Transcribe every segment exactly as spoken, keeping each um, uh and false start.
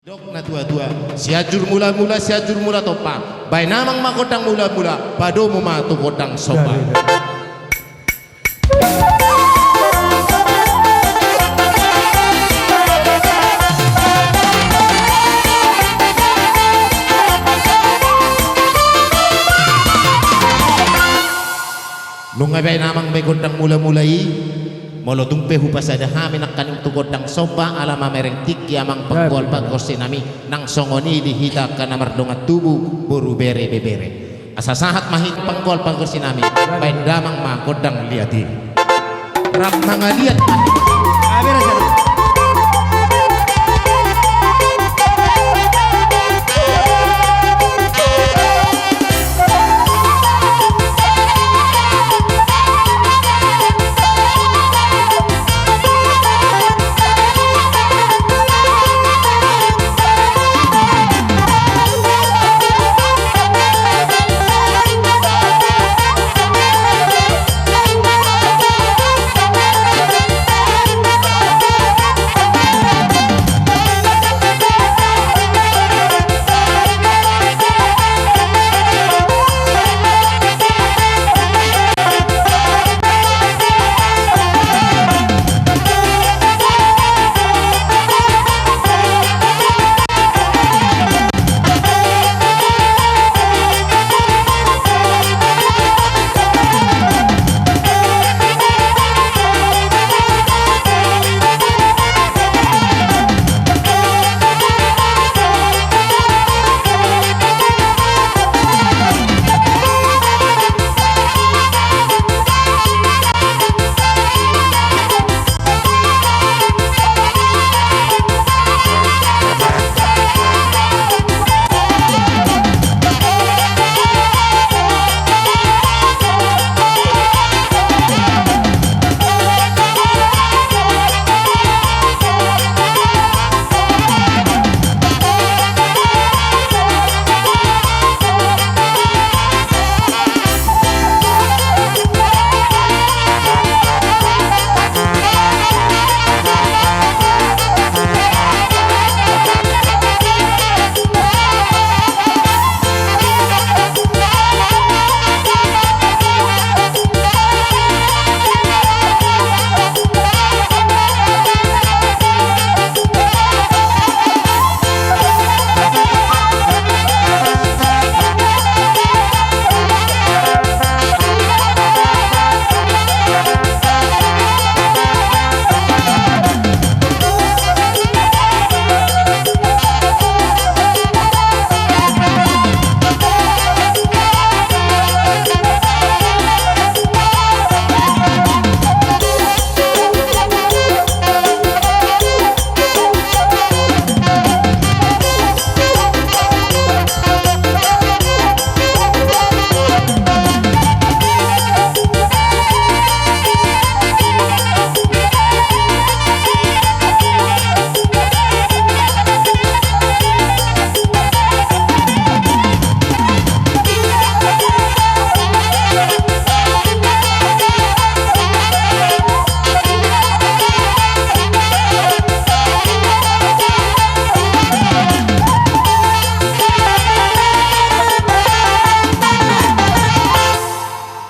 Dok na tua-tua, Sianjur Mula-mula, Sianjur Mula Tompa. Baen amang ma gondang mula-mula, padomu ma tu gondang somba. Nunga baen amang be gondang mula-mula i, molo tung pe hupasada hami nangkaning tu gondang somba ala mamereng tingki amang panggual panggonsi nami, nang songon i di hita angka na mardongan tubu, boru bere bebere. Asa sahat ma hita panggual panggonsi nami, baen damang ma gondang liat i. Rap mangaliat ma hita.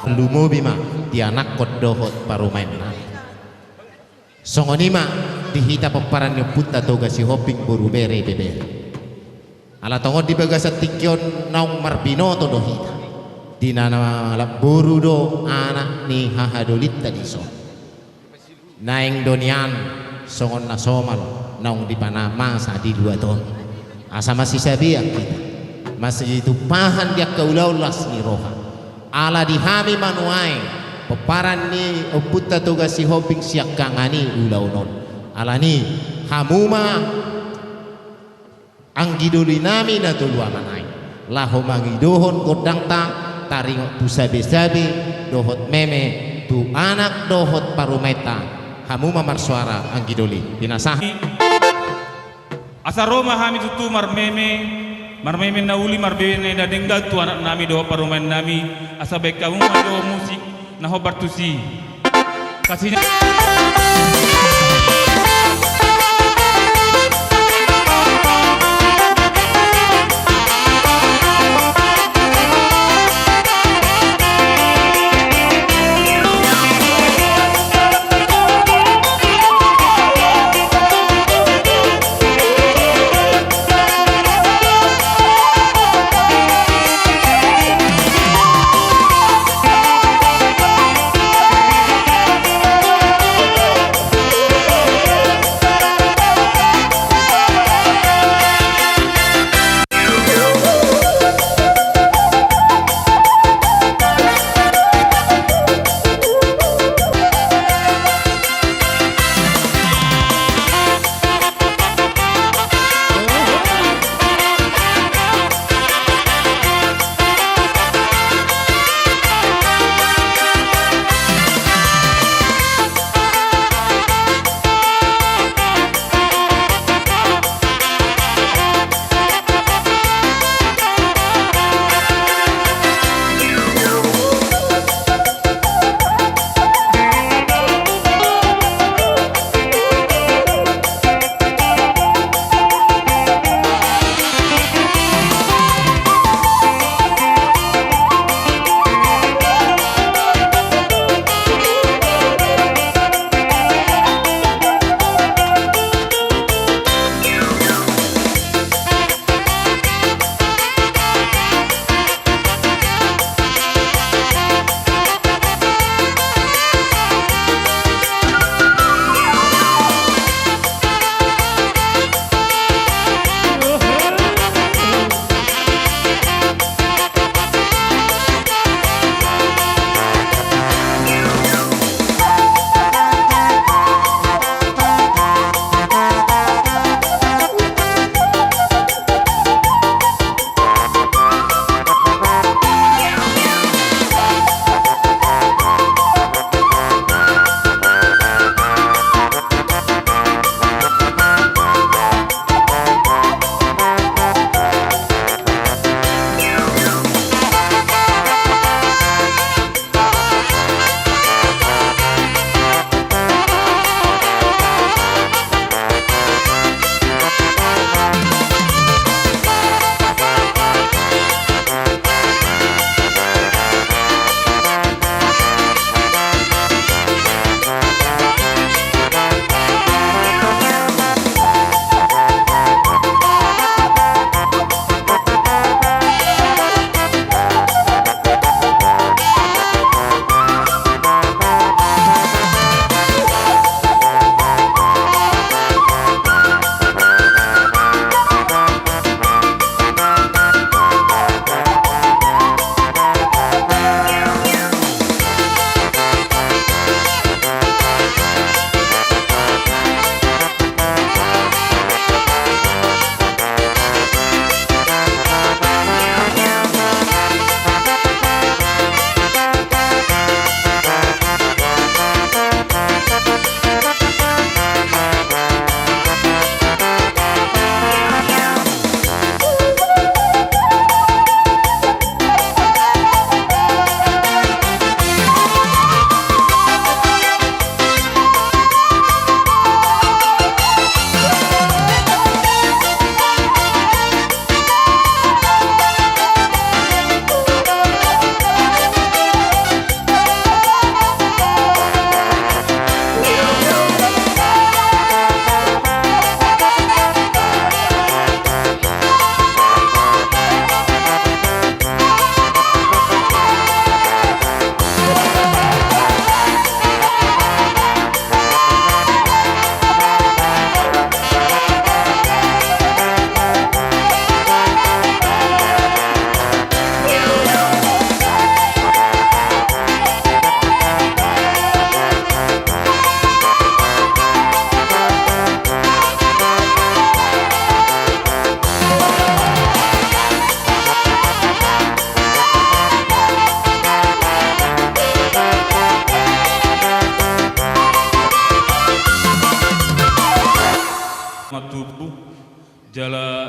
Lumobi ma di anakkon dohot parumaennami. Songon i ma di hita pomparan ni ompunta Toga Sihombing boru bere bebere. Ala tongon di bagasan tingki on naung marbinoto do hita. Di na namboru do anak ni hahadolinta dison. Naeng do nian songon na somal naung dipanamasa di luat on. Asa masisabean hita, masitumpahan di angka ulaon las ni roha. Ala di hami ma nuaeng pomparan ni ompunta Toga Sihombing siangkangan i ulaon on. Alani hamu ma anggidolinami na tolu ama nai, laho mangidohon gondangta taringot tu sabesabe dohot meme, tu anak dohot parumaenta. Hamu ma marsoara anggidoli. Pinasahat. Asa ro ma hami tutu marmeme, marmeme na uli, marbebere na denggan tu anaknami dohot parumaennami, asa baen hamu ma jo musik na hombar tusi. Kasih.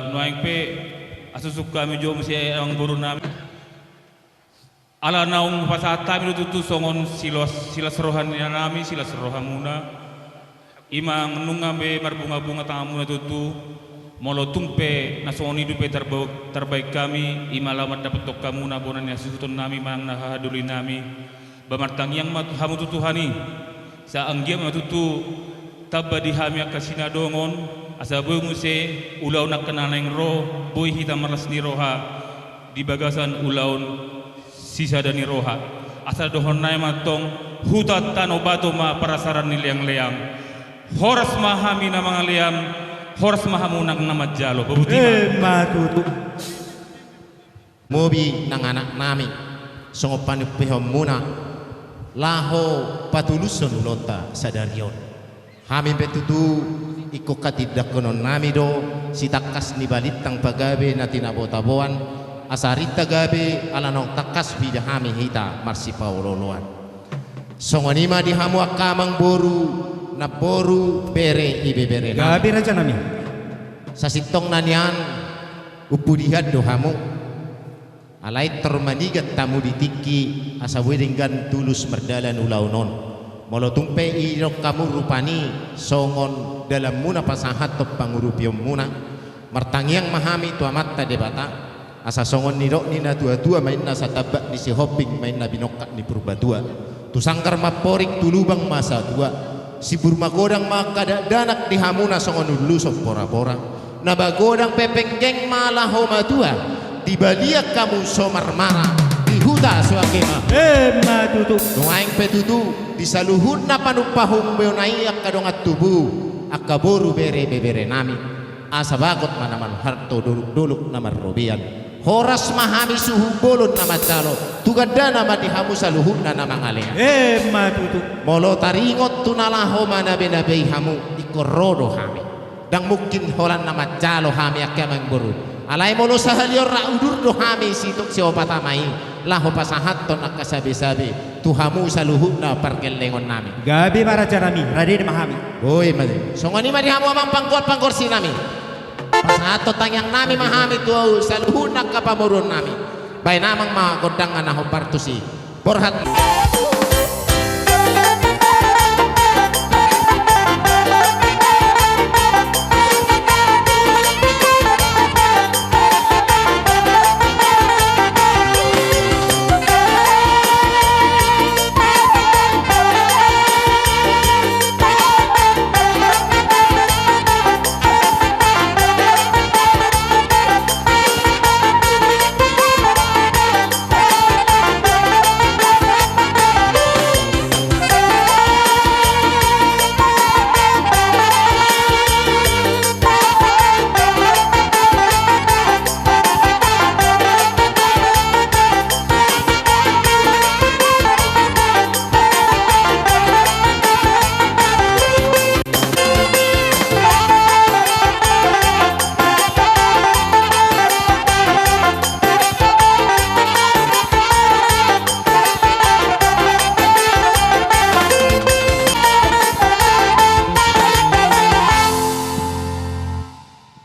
Nuaeng pe, asa susuk hami jo muse amangboru nami. Ala naung pasahat hami do tutu songon silas, silas roha ni inanami, silas rohamuna. I ma nunga be marbunga-bunga tanganmuna tutu, molo tung pe na songon i dope tarba-, tarbaen hami, i ma laho mandapothon hamuna bona ni hasuhuton nami manang na hahadoli nami. Ba martangiang ma hamu tu Tuhan i, sai anggiat ma tutu tamba di hami angka sinadongan, asa boi muse ulaon angka na naeng ro, boi hita marlas ni roha di bagasan ulaon sisada ni roha. Asa dohonon nami ma antong, huta Tano Bato ma parasaran ni leang-leang. Horas ma hami na mangalean, horas ma hamu nang na manjalo. Botima. Emma tutu. Mobi nang anak nami, songon panumpahonmuna, laho patulushon ulaonta sadari on. Hami pe tutu ingkon hatindanghonon nami do sitangkas ni balintang pagabe na tinabo-taboan, asa arinta gabe ala naung tangkas huida hami hita marsipaolo-oloan. Songon i ma di hamu angka amangboru, namboru, bere, ibebere nami. Gabe raja nami. Sasintongna nian, umpudihan do hamu. Alai tor manigat hamu di tingki, asa boi denggan tulus mardalan ulaon on. Molo tung pe didok hamu rupani songon dalanmuna pasahathon pangurupionmuna, martangiang ma hami tu Amanta Debata, asa songon nidok ni na tua-tua ma inna, satambak ni Sihombing ma inna binongkak ni Purbatua. Tu sanggar ma amporik, tu lubang ma satua. Sibur magodang ma angka dakdanak di hamu na songon ulluson pora-pora. Na magodang pe penggeng ma laho matua, dibalian hamu so marmara, di huta so angke ma. Emma tutu. Nuaeng pe tutu, di saluhutna panumpahonmuna i angka dongan tubu, angka boru, bere, ibebere nami. Asa bagot ma na marharto, dolok-dolok na marrobean. Horas ma hami suhut bolon na manjalo, tu gandana ma di hamu saluhutna na mangalean. Emma tutu. Molo taringot tu na laho manabe-nabei hamu, ingkon ro do hami. Ndang mungkin holan na manjalo hami angka amangboru. Alai molo sahali on rap udur do hami, situk siopat ama i, laho pasahathon angka sabe-sabe tu hamu saluhutna pargellengon nami. Gabe ma raja nami, rade ma hami. Boi ma. Songon i ma di hamu amang panggor-panggorsi nami. Pasahathon tangiang nami ma hami tu saluhutna angka pamoruon nami. Baen amang ma gondangna na hombar tusi. Borhat.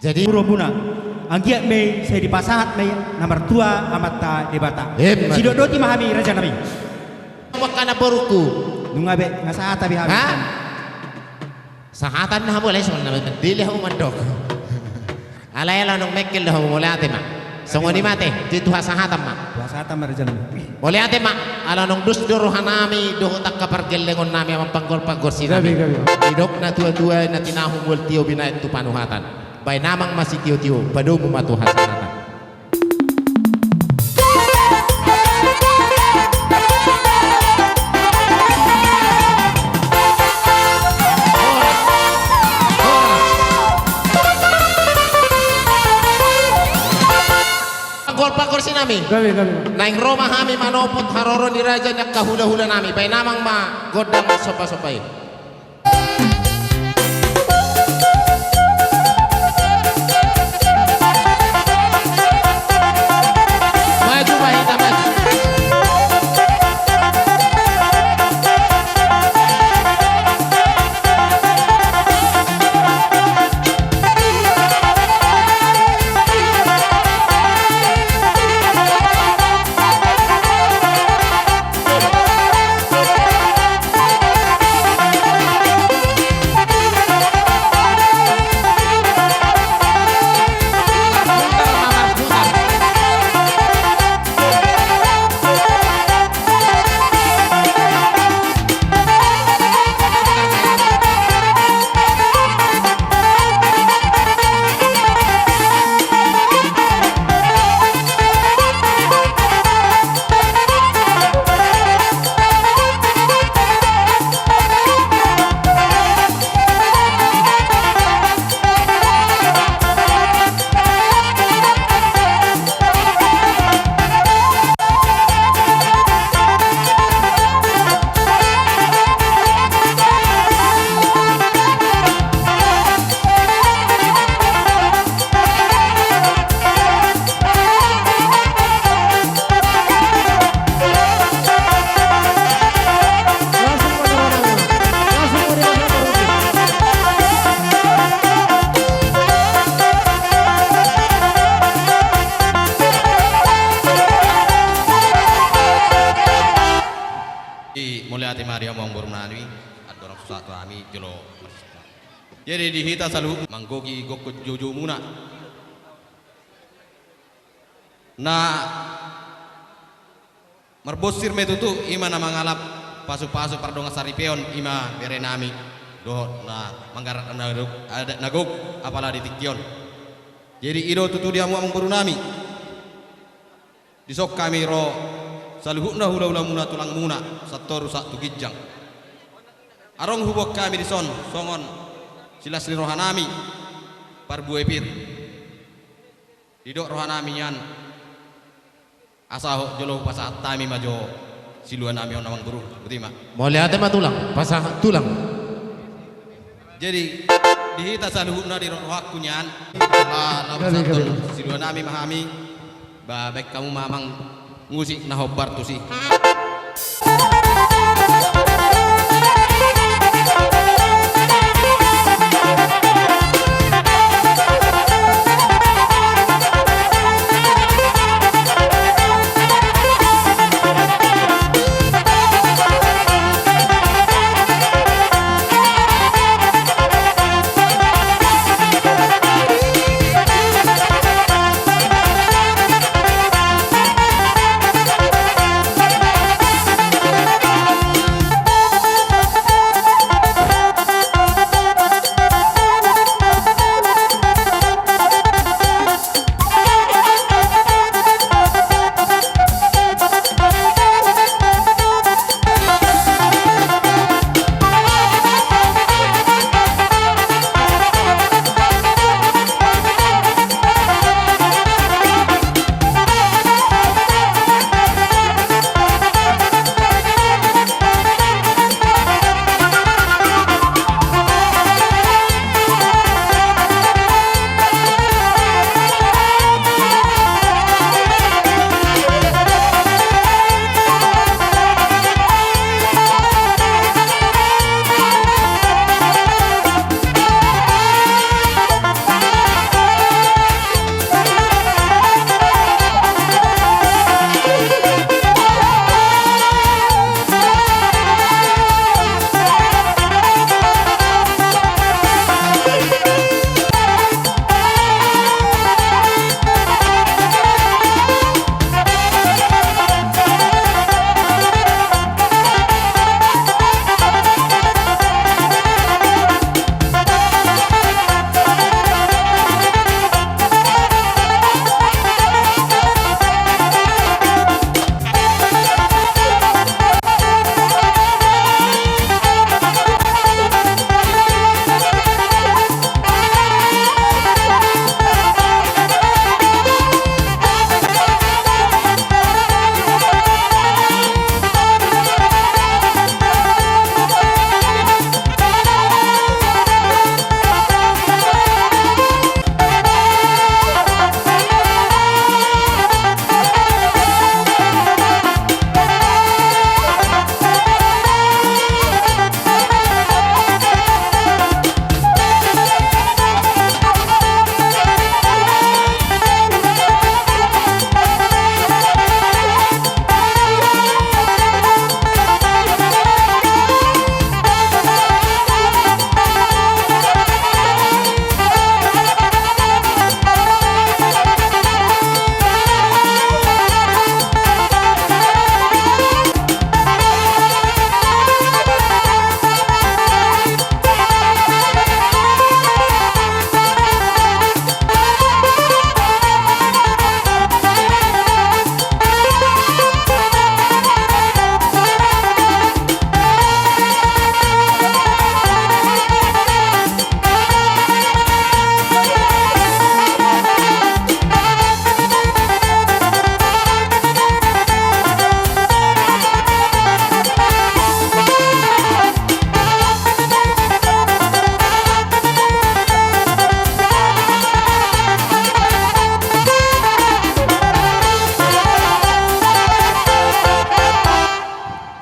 Jadi, puromuna, anggiat ma i sai dipasahat ma i na martua Amanta Debata. Emma. Sidok-dok i ma hami, raja nami. Mangkana borungku. Nunga be, nga sahat be hami. Ha? Sahatan na hamu alai songon na mandele hamu mandok. Alai ala naung mengkel do hamu, mauliate ma. Songon i ma ate, di tu hasahatan ma. Tu hasahatan ma, raja nami. Mauliate ma, ala naung dos do roha nami dohot angka pargellengon nami, amang panggor-panggorsi nami. Gabe, gabe. Didok na tua-tua, na tinahu mual tio binaen tu panuhatan. Baen amang ma sitio-tio, padomu ma tu hasahatan. Panggor-panggorsi nami. Gabe, gabe. Naeng ro ma hami manopot haroro ni raja ni angka hula-hula nami. Baen amang ma gondang somba-somba i. Maju ma hita, maju. Di hamu amangboru nami, andorang so sahat tu hami jolo. Jadi di hita saluhut manggohi gokhon joujou muna. Na marbonsir ma i tutu, i ma na mangalap pasupasu pardongan saripeon, i ma bere nami. Dohot na manggarar na gok, adat na gok, apala di tingki on. Jadi i do tutu di hamu amangboru nami. Dison hami ro saluhutna hulahula muna tulang muna, santoru sahat tu ginjang. Adong huboan hami dison songon silas ni roha nami, parbue pir. Didok roha nami nian, asa hot jolo hupasahat hami ma jo silua nami on amangboru. Boti ma. Mauliate ma tulang, pasahat tulang. Jadi di hita saluhutna didok rohangku nian, ala na pasahathon silua nami ma hami. Ba baen hamu ma amang musik na hombar tusi.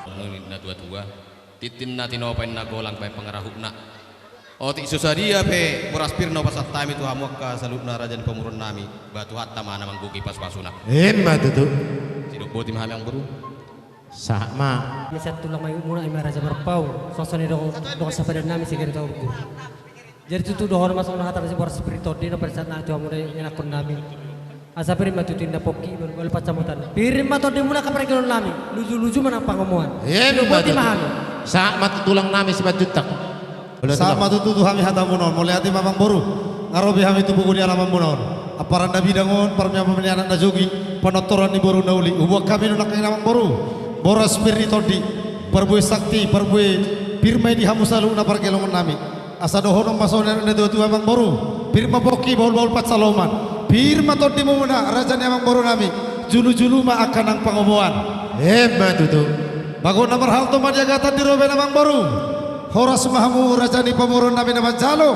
Songon i na tuatua. Tintin na tinopa inna golang baen pangarahutna. Otik so sadia pe boras pir na hupasahat hami tu hamu angka saluhutna raja ni pamoruon nami, ba Tuhanta ma na manggohi pasupasuna. Emma tutu. Sidok boti ma hami amangboru. Sahat ma. Ia sahat tulang ma i muna, ima Raja Marpaung, suang songon i dongan, dongan sapadan nami Sigari Taurgur. Jadi tutu dohonon ma songon hata ni si Boras Pir ni Tondi, na pasahat nami tu hamu na ianakkon nami. Asa pir ma tutu inna pongki, balu-balu pansamotan. Pir ma tondimuna angka pargellengon nami, luju-luju ma nang pangomoan. Ima tutu. Sahat ma tu tulang nami Simanjuntak. Sahat ma tutu tu hami hatamuna on, mauliate ma amangboru. Nga ro be hami tu pogu ni alamanmuna on. Amparan na bidang on, parmiaman ni anak na jogi, panortoran ni boru na uli. Huboan hami do nangkin amangboru. Boras Pir ni Tondi, parbue sakti, parbue pir ma i di hamu saluhutna pargellengon nami. Asa dohonon ma songon na tua-tua amangboru. Pir ma pongki, bahul-bahul pansalongan. Pir ma tondimuna, raja ni amangboru nami. Julu-julu ma angka nang pangomoan. Ima tutu. Bagot na marhalto ma di agatan, di robean amangboru. Horas ma hamu raja ni pamoruon nami na manjalo.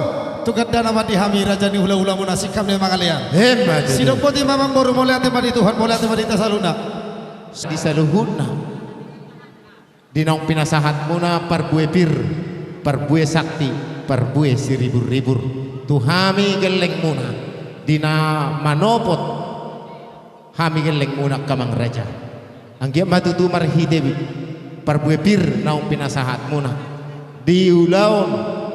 Tu gandana ma di hami raja ni hula-hulamuna, singkap ni mangalean. Ima tutu. Sidok boti ma amangboru, mauliate ma di Tuhan, mauliate ma di hita saluhutna. Di saluhutna. Di naung pinasahatmuna parbue pir, parbue sakti, parbue siribur-ribur. Tu hami gellengmuna. Di na manopot. Hami gellengmuna angka amang raja. Anggiat ma tutu marhite parbue pir naung pinasahatmuna. Di ulaon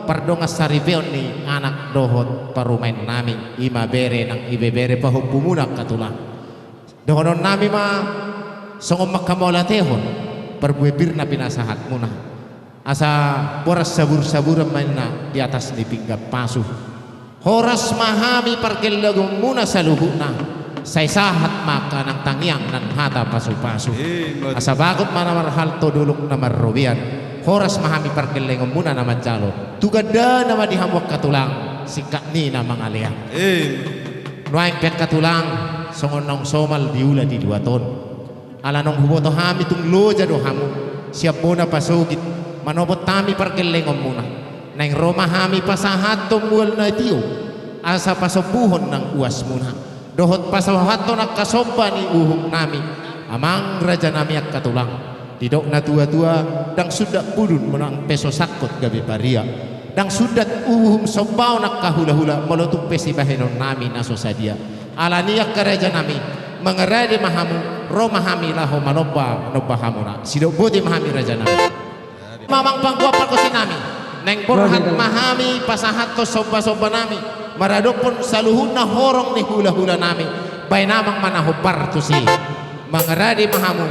pardongan saripeon ni anak dohot parumaen nami. Ima bere nang ibebere pahompumuna angka tulang. Dohonon nami ma songon manghamauliatehon parbue pir na pinasahatmuna. Asa boras sabur-saburan ma inna di atas ni pinggan pasu. Horas ma hami pargellengonmuna saluhutna. Sai sahat ma angka nang tangiang nang hata pasu-pasu. Ima tutu. Asa bagot ma na marhalto, dolok na marrobean. Horas ma hami pargellengonmuna na manjalo. Tu gandana ma di hamu angka tulang, singkap ni na mangalean. Ima. Nuaeng pe angka tulang, songon naung somal diula di luat on. Ala naung huboto hami tung loja do hamu, sian bona pasogit, manopot hami pargellengonmuna. Naeng ro ma hami pasahathon mual na tio, asa pasombuhon nang uasmuna. Dohot pasahathon angka somba ni uhum nami, amang raja nami angka tulang. Didok na tua-tua, ndang sundat budun manang pe so sangkot gabe paria. Ndang sundat uhum sombaon angka hula-hula, molo tung pe sibahenon nami na so sadia. Alani i angka raja nami, mangarade ma hamu, ro ma hami laho manomba, nomba hamuna. Sidok boti ma hami raja nami. Amang panggual pargonsi nami, naeng borhat ma hami pasahathon somba-somba nami, maradophon saluhutna horong ni hula-hula nami, baen amang ma na hombar tusi. Mangarade ma hamu.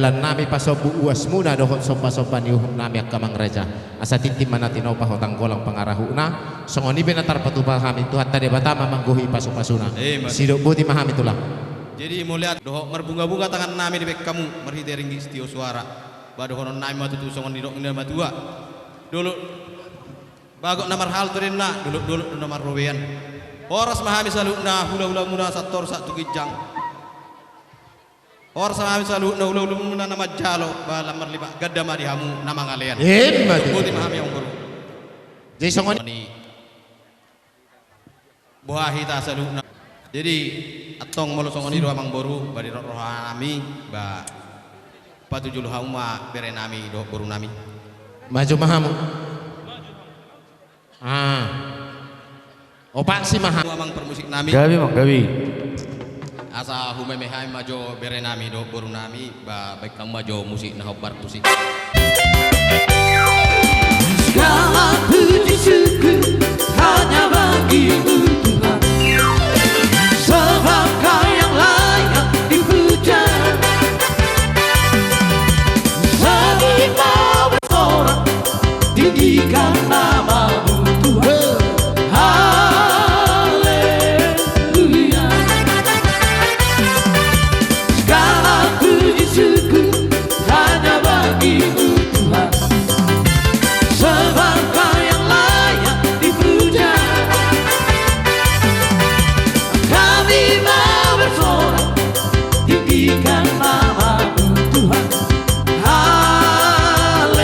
Lan nami pasombu uasmuna dohot somba-somba ni uhum nami angka amang raja. Asa tintin ma na tinopa hotang golang pangarahutna. Songon i pe na tarpatupa hami, Tuhanta Debata ma manggohi pasu-pasuna. Emma. Sidok boti ma hami tulang. Jadi mauliate dohot marbunga-bunga tangan nami dibahen hamu marhite ringgit sitio suara. Ba dohonon nami ma tutu songon nidok ni na matua. Dolok bagot na marhalto do inna, dolok-dolok do na marrobean. Horas ma hami saluhutna, hula-hulamuna santor sahat tu ginjang. Horas ma hami saluhutna, hula-hulamuna na manjalo, ba lam marlipat ganda ma di hamu na mangalean. Emma tutu. Boti ma hami amang boru. Jadi songon i. Boha hita saluhutna. Jadi antong molo songon i do amang boru, ba di roha nami, ba patujolo hamu ma bere nami dohot boru nami. Maju ma hamu. Ah. Opak si maha. Amang parmusik nami. Gabe, amang, gabe. Asa humeme hami ma jo bere nami dohot boru nami, ba bahen hamu ma jo musik na hombar tusi. Segala puji syukur hanya bagi-Mu Tuhan. Sebab Kau yang layak dipuja. Seni mau bersorak, tinggikan nama-Mu Tuhan. Haleluya. Segala puji syukur hanya bagi-Mu Tuhan. Sebab Kau yang layak dipuja. Kami mau bersorak, tinggikan nama-Mu Tuhan. Haleluya.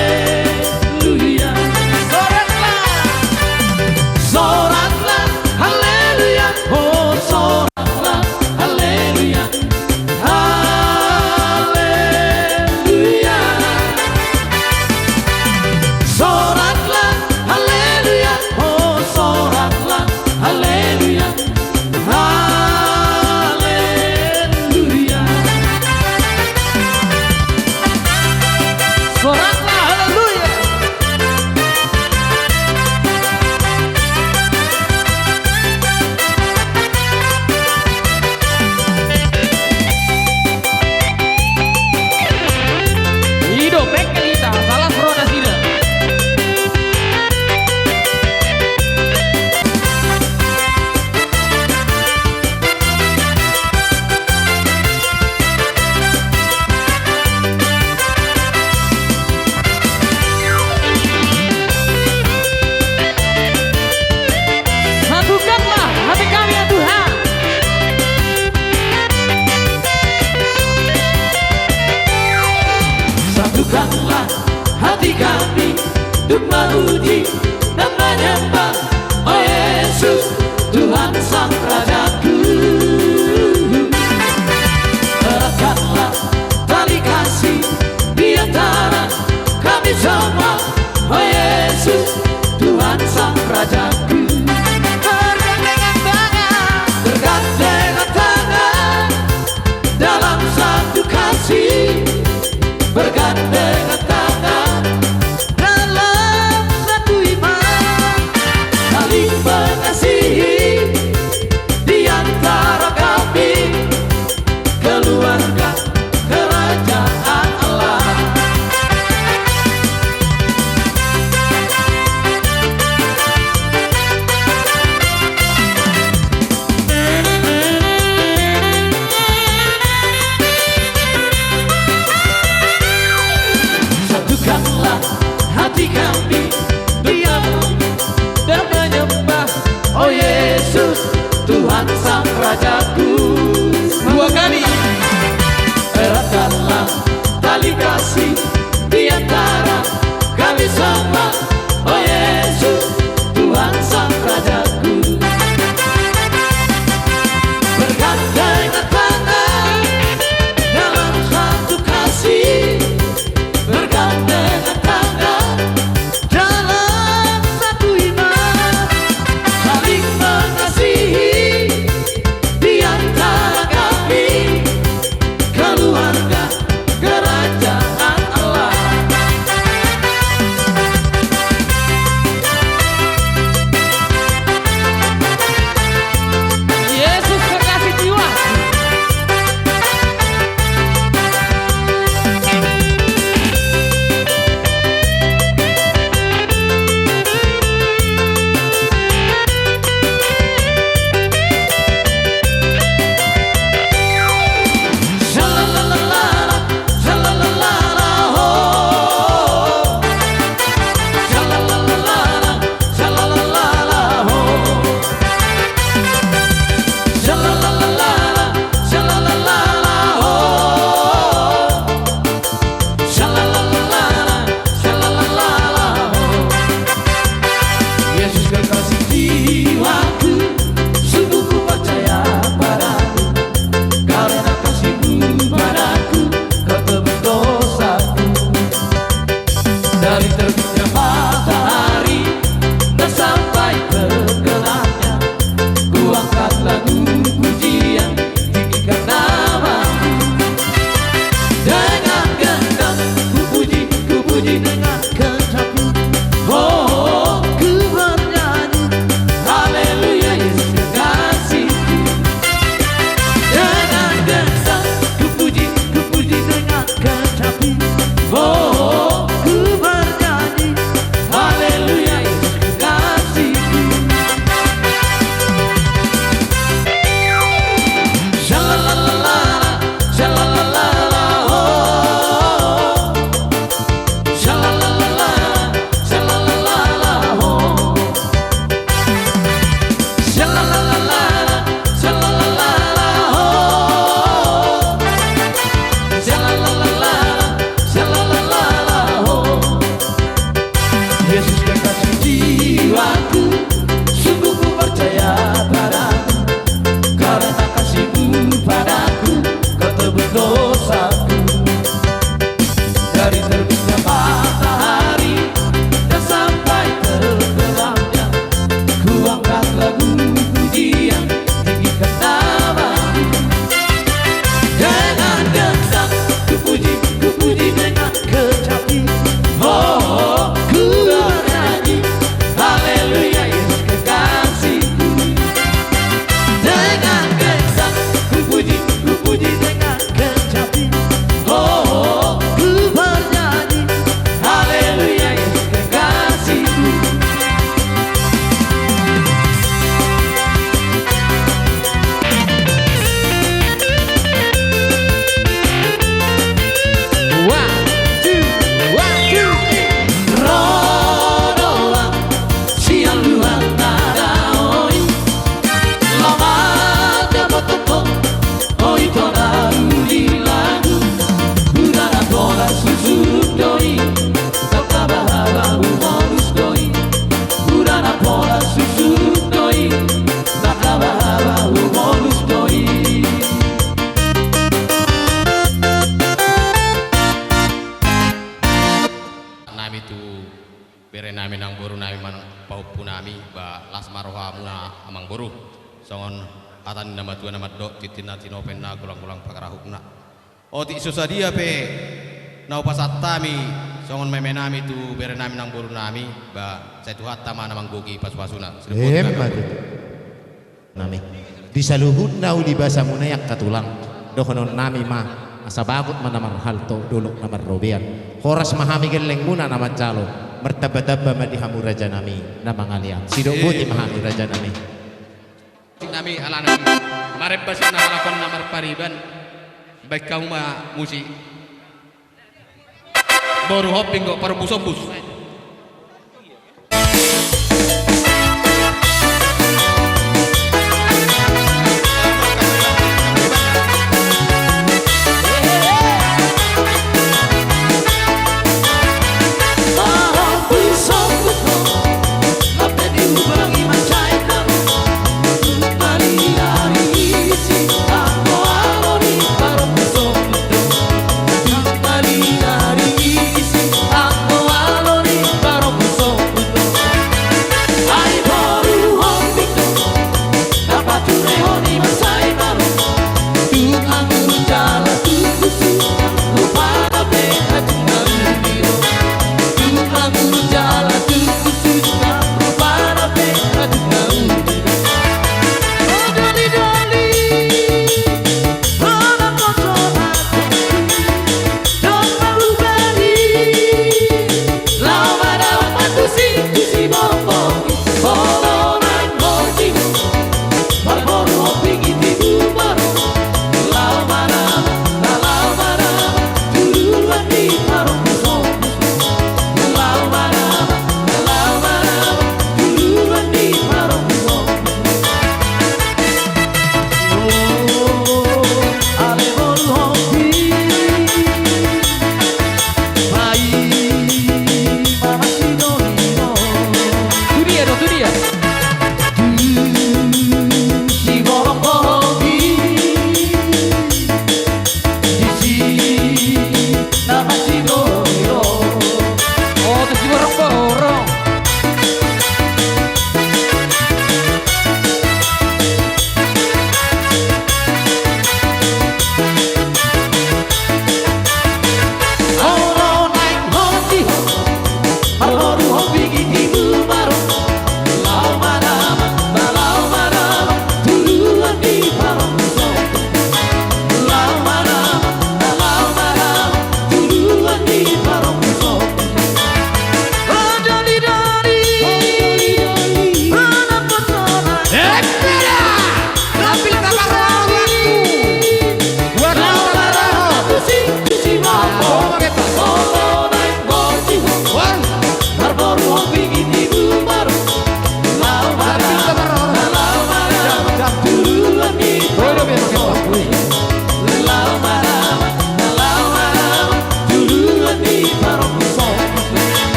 Soraklah. Soraklah, haleluya. Oh, soraklah, haleluya. Haleluya. Soraklah, haleluya. Oh, soraklah, haleluya. Haleluya. Soraklah, haleluya. I do, bengkel hita, salah ro nasida. Satukanlah hati kami, ya Tuhan. Satukanlah hati kami untuk memuji dan menyembah, oh Yesus, Tuhan Sang Rajaku. Eratkanlah tali kasih di antara kami semua, oh Yesus, Tuhan Sang Rajaku. Bergandengan tangan, bergandengan tangan dalam satu kasih, bergandengan tangan dalam satu iman, saling mengasihi di antara kami, keluarga kerajaan Allah. Satukanlah hati kami, diam dan menyembah, oh Yesus, Tuhan Sang Rajaku. Dua kali. Eratkanlah tali kasih di antara kami semua, oh Yesus, Tuhan Sang Rajaku. Bergandengan tangan dalam satu kasih, bergandengan tangan Dengan kecapi, oh, ku bernyanyi, haleluya, Yesus kekasihku. Dengan gensa ku puji, ku puji dengan kecapi, oh, ku bernyanyi, haleluya, Yesus kekasihku. Sha-la-la-la-la, sha-la-la-la-la, oh. Sha-la-la-la-la, sha-la-la-la-la, oh. Sha-la-la-la-la, sha-la-la-la-la, oh. Sha-la-la-la-la, sha-la-la-la-la, oh. Yesus kekasih jiwaku, sungguh ku percaya padamu, karena kasih-Mu padaku, Kau tebus dosaku. Dari terbitnya matahari dan sampai tenggelamnya, ku angkat lagu pujian, tinggikan nama-Mu. Dengan gensa ku puji, ku puji dengan kecapi. Oh, ku bernyanyi, haleluya, Yesus kekasihku. Dengan gensa ku puji, ku puji dengan kecapi. Oh, ku bernyanyi, haleluya, Yesus kekasihku. One, two, one, two, three. Ro do Ho sian luat na dao i, laho mandapothon Ho, Ho i tona uli lagu. Hurang na pola susut do i, ndang habahaba humolus do i. Hurang na pola susut do i, ndang habahaba humolus do i. Nami tu bere nami nang boru nami manang pahompu nami, ba las ma rohamuna amangboru. Songon hata ni na matua na mandok, tintin na tinopa inna, golang-golang pangarahutna. Otik so sadia pe na hupasahat hami songon meme nami tu bere nami nang boru nami, ba sai Tuhanta ma na manggohi pasu-pasuna. Emma tutu. Nami. Di saluhutna uli basamuna i angka tulang, dohonon nami ma, asa bagot ma na marhalto, dolok na marrobean. Horas ma hami gellengmuna na manjalo, martamba-tamba ma di hamu raja nami na mangalean. Sidok boti ma hami raja nami. Nami alana i maremba sian na halak on na marpariban, baen hamu ma musik. Boru Hombing do, parombus-ombus.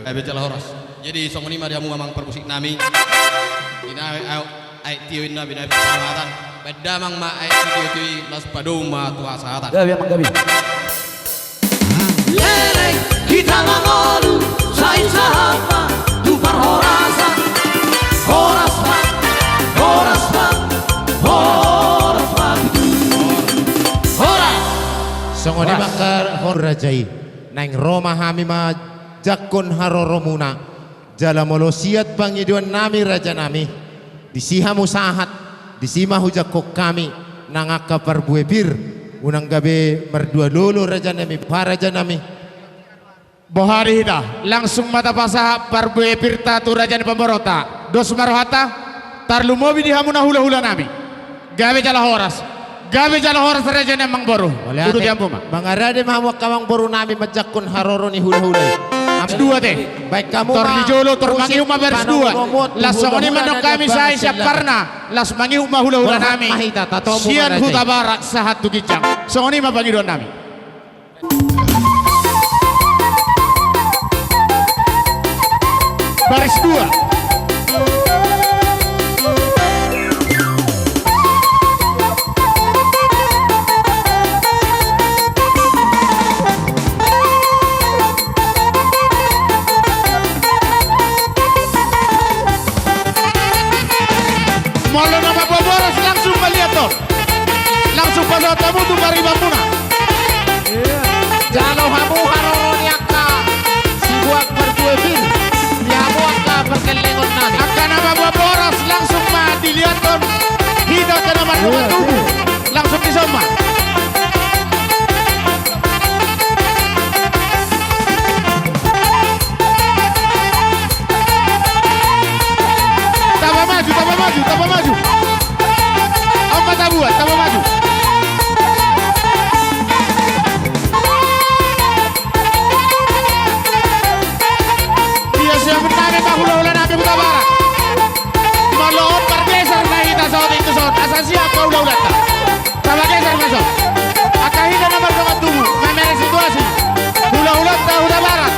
Gabe jala horas. Jadi songon i ma di hamu amang parmusik nami. Binaen aek tio inna, binaen parsahatan. Baen damang ma aek tio i, laos padomu ma tu hasahatan. Gabe amang, gabe. Leleng hita mangolu, sai sahat ma tu parhorasan. Horas ma, horas ma, horas ma. Horas. Songon i ma, horas, raja i. Naeng ro ma hami manjangkon haroromuna. Jala molo siat pangidoan nami, raja nami, disi hamu sahat, disi ma hujangkon hami nang angka parbue pir, unang gabe mardua lolo, raja nami, boha, raja nami. Boha di hita, langsung ma tapasahat parbue pirta tu raja ni pamoruonta. Dos ma rohanta, tarlumobi di hamu na hulahula nami. Gabe jala horas. Gabe jala horas, raja ni amangboru. Uduti hamu ma. Mangarade ma hamu angka amangboru nami manjangkon haroro ni hulahula i. Baris dua te. Baen hamu ma. Tor di jolo, tor mangihut ma baris dua. Laos songon i ma nang hami sai sian Parna. Laos mangihut ma hulahula nami. Sian Hutabarat sahat tu ginjang. Songon i ma pangidoan nami. Baris dua. Molo na mamboan boras langsung maliathon. Langsung pasahat hamu tu paribanmuna. Jalo hamu haroro ni angka sibuat parbue pir, di hamu angka pargellengon nami. Angka na mamboan boras langsung ma diliathon. Hita angka na mardongan tubu. Langsung dison ma. Tamba maju, tamba maju, tamba maju. Aut ma tabuat, tamba maju. Dia siap nami ma hulahula nami Hutabarat. Molo on pargeser ma hita saotik tu son, asa siap ma hulahulanta. Tamba geser ma son. Angka hita na mardongan tubu, mamere situasi. Hulahulanta Hutabarat.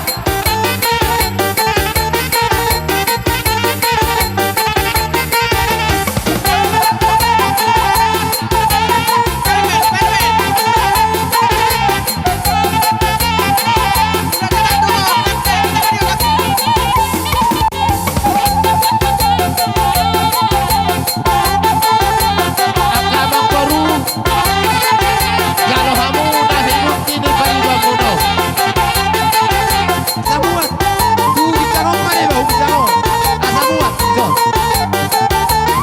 Angka amangboru, jalo hamu na hidup di paribanmuna. Samuat. Tu ginjang on ma deba, tu ginjang on. Asa muat, jo.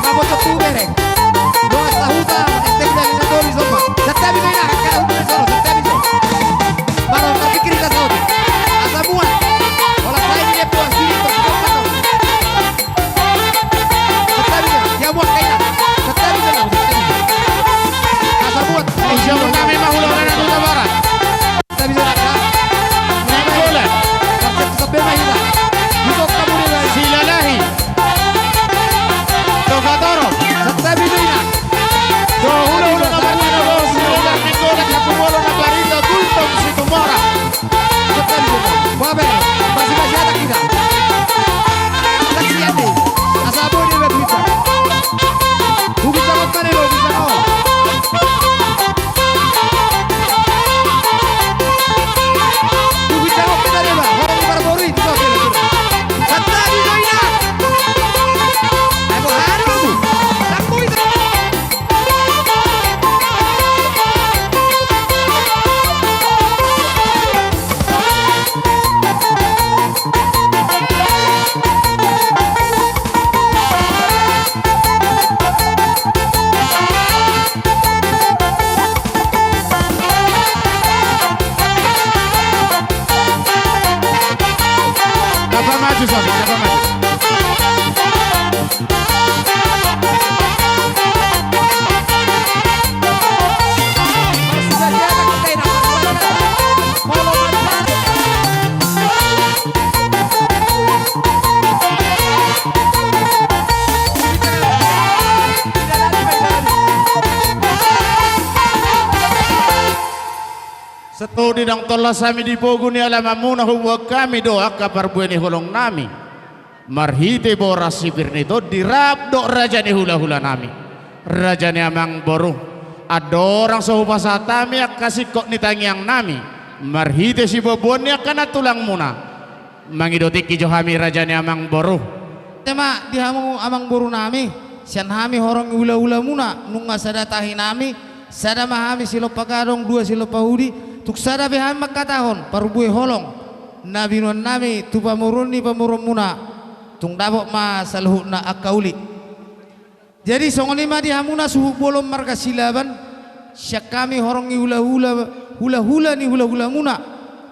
Mabocok tu bereng. Doa sahuta, S T M dari Natori Somba. Santabi do ina, angka na hutu sono, santabi jo. Maro, tapikir ita sahuta. Asa muat. Ola sai di dia puas diri, terus. Santabi jo, dia muat kaina. Santabi jo, santabi jo. Asa muat. Asa muat. Kami mahula, mana tu Hutabarat. Santabi jo, santabi jo. Main bola. Basket tu sampe main bola. Buka kamu ni, Bang. Silalahi. Toka toro. Santabi jo, ina. Dohot hulahula na marlina, dohot hulahula na marlina, dohot hulahula na marlina, Gultom Situmorang. Santabi jo, Bang. Babe, masih, masih ada kita. Saksi ate. Asa boi dia berbicara. Bukan sama kare lo, bukan sama. Bukan sama kita deh, Bang. Orang baru-baru itu, Bang. Santabi jo, ina. Ayo, haru, Bu. Santabi jo. Tamba maju, Sony, tamba maju. Set. Ro di naung tolhas hami di pogu ni alamanmuna huboan hami do angka parbue ni holongnami. Marhite boras si pir ni tondi rap dohot raja ni hulahulanami. Raja ni amangboru. Andorang so hupasahat hami angka singkop ni tangiangnami. Marhite siboanboan ni angka nantulangmuna. Mangido tingki jo hami raja ni amangboru. Ate ma di hamu amangborunami, sian hami horong ni hulahulamuna, nunga sada tahinami, sada ma hami silompa gadong, dua silompa hudi, tung sada pe hami mangkatahon, parbue holong, na binoannami tu pamoruon ni pamoruonmuna, tung dapot ma saluhutna angka uli. Jadi songon i ma di hamuna suhut bolon marga Silaban, sian hami horong ni hulahula, hulahula ni hulahulamuna,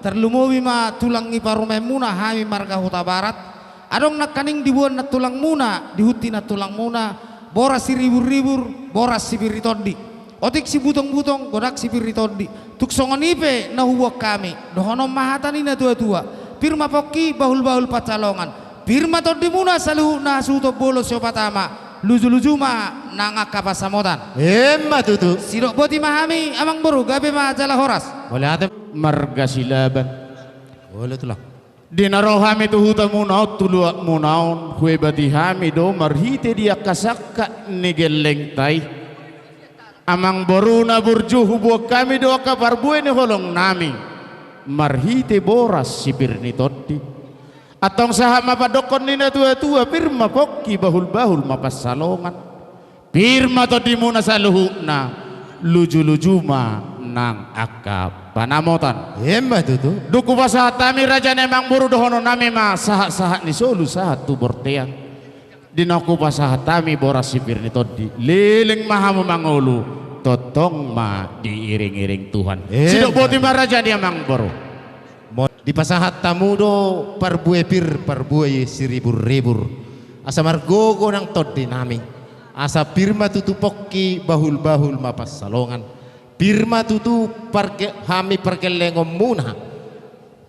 tarlumobi ma tulang ni parumaenmuna hami marga Hutabarat, adong nangkaning diboan nantulangmuna, dihunti nantulangmuna, boras siriburribur, boras sipir ni tondi. Otik sibutongbutong, godang sipir ni tondi. Tung songon i pe na huboan hami, dohonon ma hata ni natuatua, pir ma pongki, bahulbahul pansalongan. Pir ma tondimuna saluhutna hasuhuton bolon siopat ama, lujuluju ma nang angka pansamotan. Emma tutu. Sidok boti ma hami amangboru, gabe ma jala horas. Mauliate. Marga Silaban. Olo tulang. Di na ro hami tu hutamuna on, tu luatmuna on, huebati hami do marhite di angka sangkap ni gellengta i. Amangboru na burju, huboan hami do angka parbue ni holongnami marhite boras sipir ni tondi. Antong sahat ma pandokkon ni natuatua, pir ma pongki, bahulbahul ma pansalongan. Pir ma tondimuna saluhutna, lujuluju ma nang angka pansamotan. Emma tutu. Dung hupasahat hami raja ni amangboru, dohononnami ma sahatsahat ni solu sahat tu bontean. Di naung hupasahat hami boras sipir ni tondi, leleng ma hamu mangolu, tongtong ma diiringiring Tuhan. Emma. Sidok boti ma raja ni amangboru. Mo-, dipasahat hamu do parbue pir, parbue siriburribur. Asa margogo nang tondinami. Asa pir ma tutu pongki, bahulbahul ma pansalongan. Pir ma tutu parge-, hami pargellengonmuna.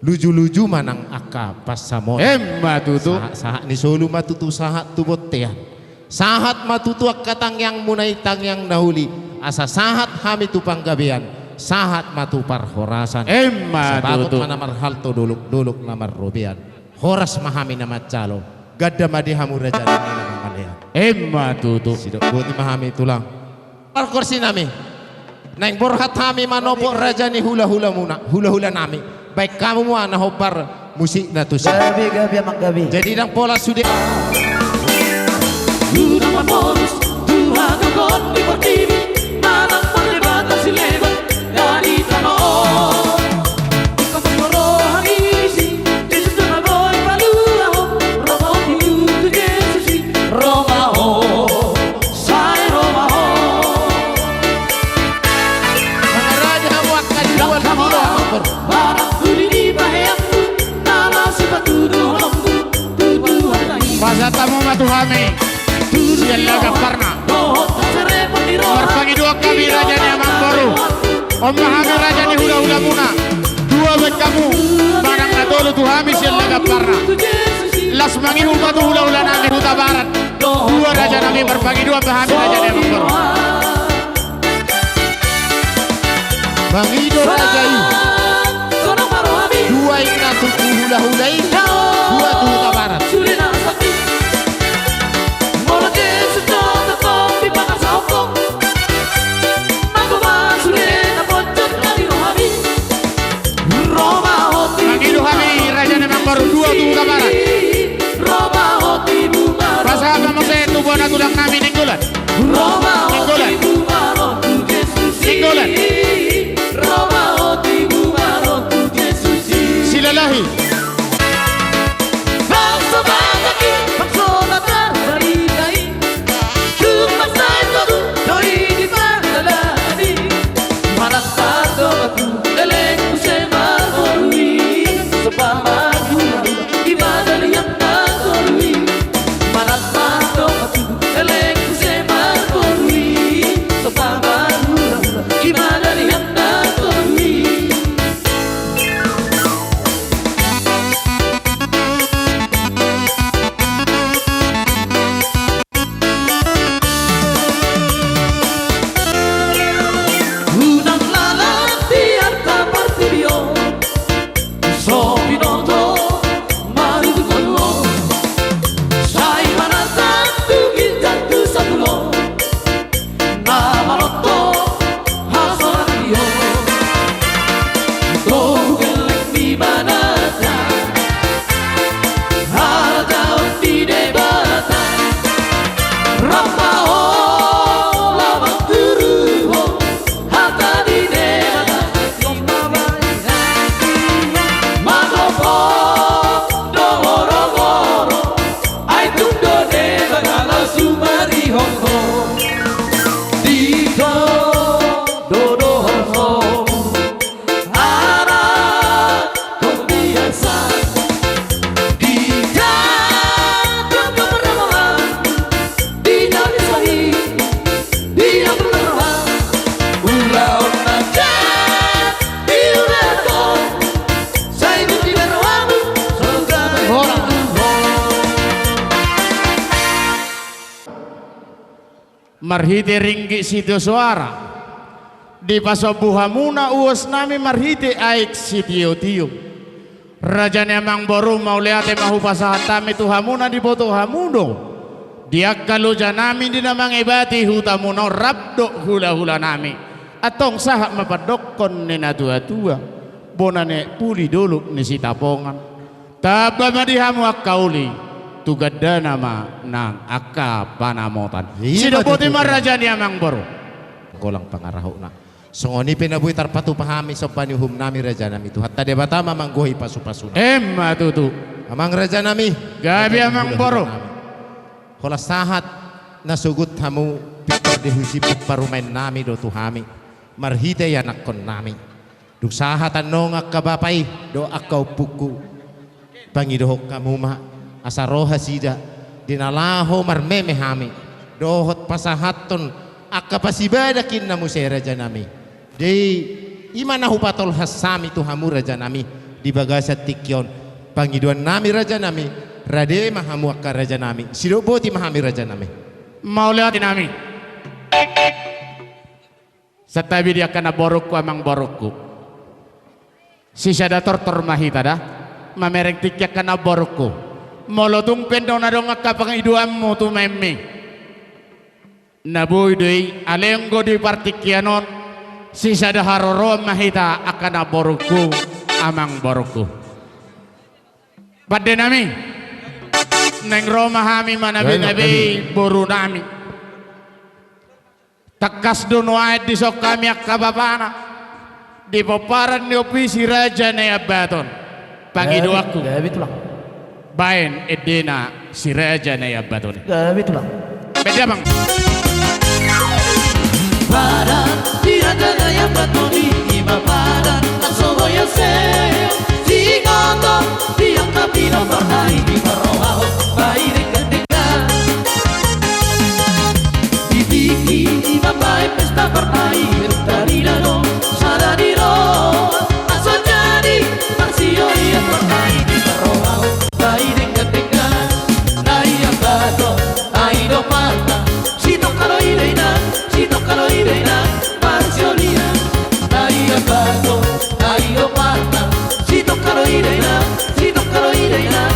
Lujuluju ma nang angka pansamotan. Emma tutu. Sahat, sahat ni solu ma tutu sahat tu bontean. Sahat ma tutu angka tangiangmuna i tangiang na uli. Asa sahat hami tu panggabean. Sahat ma tu parhorasan. Emma tutu. Sabagot ma na marhalto, dolokdolok na marrobean. Horas ma hami na manjalo. Ganda ma di hamu raja nami na mangalean. Emma tutu. Sidok boti ma hami tulang. Pargonsinami. Naeng borhat hami manopot raja ni hulahulamuna, hulahulanami. Baen hamu ma na hombar musikna tusi. Gabe, gabe, amang, gabe. Jadi ndang pola sude. Unang mamolus tu hagogoon ni portibi, manang pardebatan sileban na di tano on. Iko mangoro hami disi, Jesus do na boi paluahon. Ro ma ho tu Jesus i, ro ma ho, sai ro ma ho. Mangaraja hamu angka di luar. Ndang hamu ra, amang boru. Barang uli ni paheanku, na laos sipatuduhononku tu Tuhan na i. Pasahat hamu ma tu hami sian Lagaparna. Marpangidoan hami raja ni amang boru. On ma hami raja ni hulahulamuna. Dua baen hamu manang na tolu tu hami sian Lagaparna. Laos mangihut ma tu hulahulanami Hutabarat. Dua raja nami, marpangidoan ma hami raja ni amang boru. Mangido raja i. Dua inna tu hulahula i, dua tu Hutabarat. Mangido hami raja ni amang boru, dua tu Hutabarat. Pasahat ma muse tu bona tulang nami Nainggolan. Nainggolan. Nainggolan. Silalahi. Marhite ringgit sitio soara, dipasombu hamuna uos nami marhite aek sitio-tio. Raja ni amang boru, mauliate ma hupasahat hami tu hamu na diboto hamu do di angka loja nami di na mangebati hutamuna on rap dohot hula-hula nami. Antong sahat ma pandokkon ni na tua-tua, bona ni aek puli dolok ni Sitapongan. Tamba ma di hamu angka uli, tu gandana ma nang angka panamotan. Ima tutu. Sidok boti ma raja ni amang boru. Golang pangarahutna. Songon i pe na boi tarpatupa hami somba ni uhum nami raja nami, Tuhanta Debata ma manggohi pasu-pasuna. Ima tutu. Amang raja nami. Gabe amang boru. Holan sahat na sogot hamu pintor di husiput parumaen nami do tu hami marhite ianakkon nami. Dung sahat annon angka bapa i dohot angka ompungku, pangidohon hamu ma asa ro nasida di na laho marmeme hami dohot pasahathon angka pasibadak inna muse raja nami. Jadi i ma na hupatolhas hami tu hamu raja nami di bagasan tingki on. Pangidoan nami raja nami, rade ma hamu angka raja nami, sidok boti ma hami raja nami. Mauliate nami. Santabi di angka namborungku, amang borungku. Sisada tortor ma hita da mamereng tingki angka namborungku. Molo tung pe ndang adong angka pangidoanmu tu maenmi, na boi do i, alai anggo di partingkian on sisada haroroan ma hita angka namborungku, amang borungku. Pande nami, naeng ro ma hami manabe-nabe boru nami. Tangkas do nuaeng dison hami angka bapana di pomparan ni ompu i si Raja Naiambaton. Pangidoanku, baen endena si Raja Naiambaton i. Gabe tulang. Pande amang. Padan di Raja Naiambaton i, ima padan na so boi hasea. Singkoto di angka pinompar i diparrohahon bahen denggan-denggan. Di tingki i mambahen pesta partai, bertarina do sada di roha, asa jadi parsiolian partai diparrohahon bahen denggan-denggan. Naiambaton, ai do parta, sitongka do i da inang, sitongka do i da inang, parsiolian. Naiambaton, ai do parta, sitongka do i da inang, sitongka do i da inang,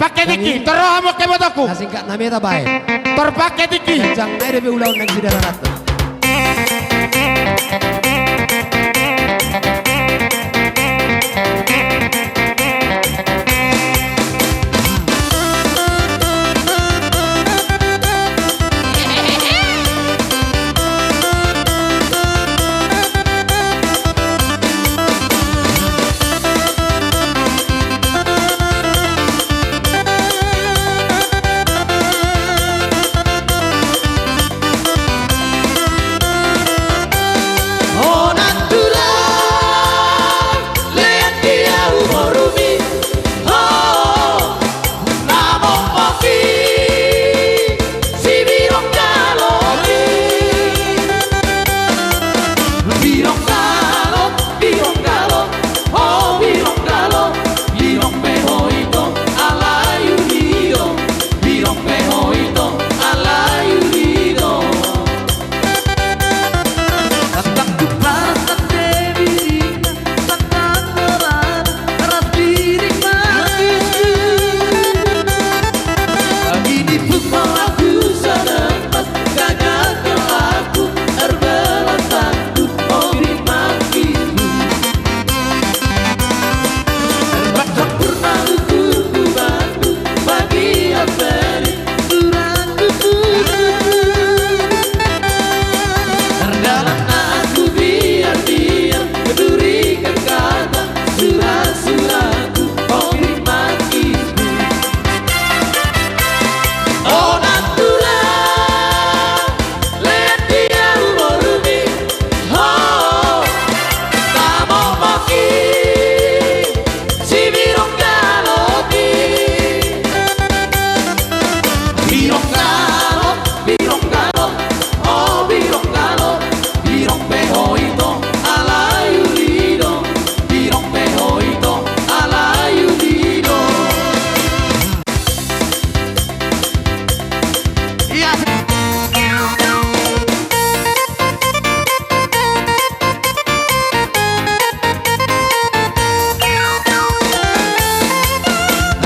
Pake tingki, tor ro hamu angka ibotongku. Na singkat nami tabaen. Tor pake tingki. Jang nai dope ulaon nang sidara ratu.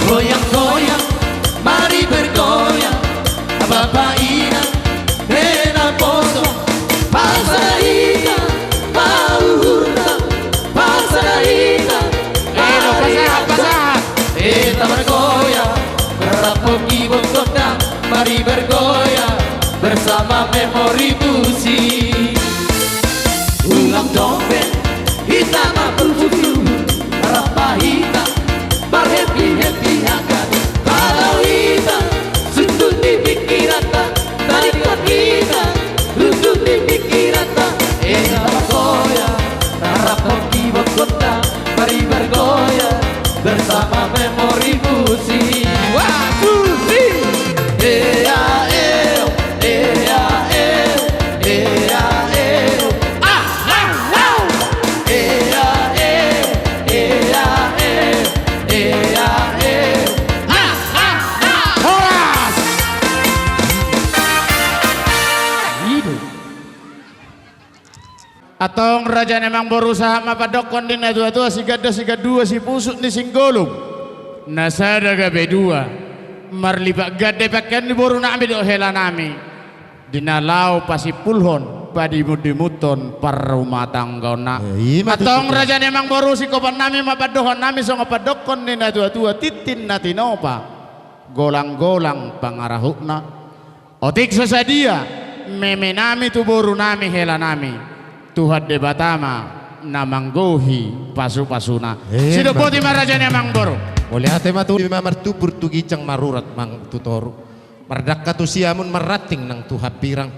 Goyang-goyang, mari bergoyang, bapa inang, hela poso, pasada hita, pahuhurta, pasada hita. Elo, pasahat, pasahat. Hita bergoyang, rap pongki bongkotna, mari bergoyang bersama Memori Musik. Ulang dompet, hita ma pulpulu, rap hita, marhappy-happy hagari. Kalau hita, sundut di pingkiranta, tarikat hita, rundut di pingkiranta, hela bergoyang, rap pongki bongkotna, mari bergoyang bersama Memori Musik. One, two, three. Ea, eo, ea, eo, ea, eo. Ah, ah, ah. Ea, eo, ea, eo, ea, eo. Ah, ah, ah. Horas. Ido. Antong raja ni amangboru, sahat ma pandokkon ni na tua-tua, siganda sigandua, sipusuk ni singgolom, na sada gabe dua. Marlipat ganda pangkeon ni boru nami dohot hela nami, di na laho pasimpulhon, padimun-dimunhon parrumatanggaonna. Eh, ima tutu. Antong raja ni amangboru, singkopan nami ma pandohan nami songon pandokkon ni na tua-tua, tintin na tinopa, golang-golang pangarahutna. Otik so sadia meme nami tu boru nami, hela nami, Tuhan Debata ma na manggohi pasu-pasuna. Eh, sidok boti ma raja ni amangboru. Mauliate ma tu, ima martumbur tu ginjang, marurat ma tu toru, mardangka tu siamun, marranting nang tu hambirang.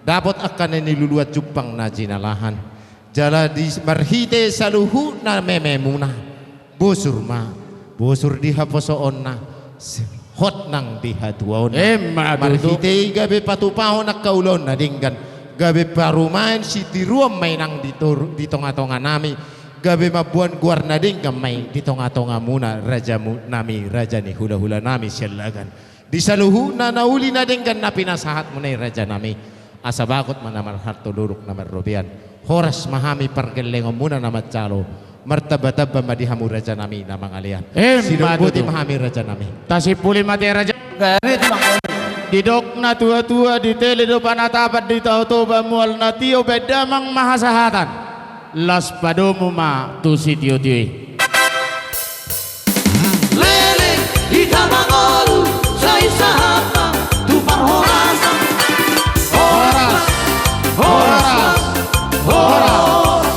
Dapot angka na niluluan, jumpang na jinalahan. Jala di marhite saluhutna mememuna, bosur ma, bosur di haposoonna, hot nang di hatuaonna. Emma tutu. Marhite i gabe patupahon angka ulaon na denggan, gabe parumaen sitiruon ma i nang di tor-, di tonga-tonga nami, gabe mamboan goar na denggan ma i di tonga-tongamuna, raja mu-, nami, raja ni hula-hula nami sian lagan. Di saluhutna na uli na denggan na pinasahatmuna i, raja nami, asa bagot ma na marhalto, luruk na marrobean. Horas ma hami pargellengonmuna na manjalo. Martambatamba ma di hamu rajanami na mangalean. Emma tutu. Sidok boti ma hami rajanami. Tasimpuli ma ate raja. Gabe tu mangkoni. Didok na tuatua, ditele do panatapan, ditaotao bamual na tio, baen damang ma hasahatan. Las padomu ma tu sitiotio i. Leleng hita mangolu, sai sahat ma tu parhorasan. Horas, horas, horas,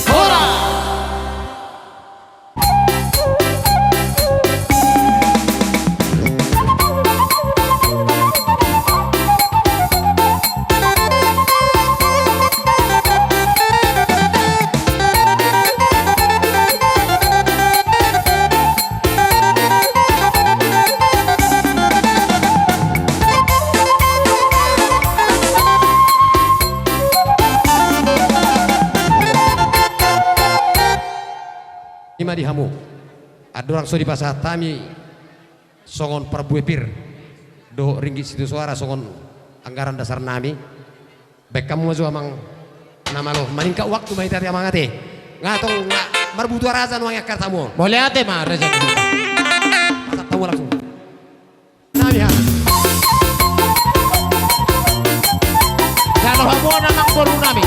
horas. I ma di hamu. Andorang so dipasahat hami songon parbue pir dohot ringgit sitio soara songon anggaran dasar nami. Baen hamu ma jo amang na malo, maningkat waktu ma hita ate amang ate. Nga tong nga marbutuha raja nuaeng angka tamu on. Mauliate ma raja. Pasahat hamu langsung. Nami ha. Jalo hamu on amang boru nami.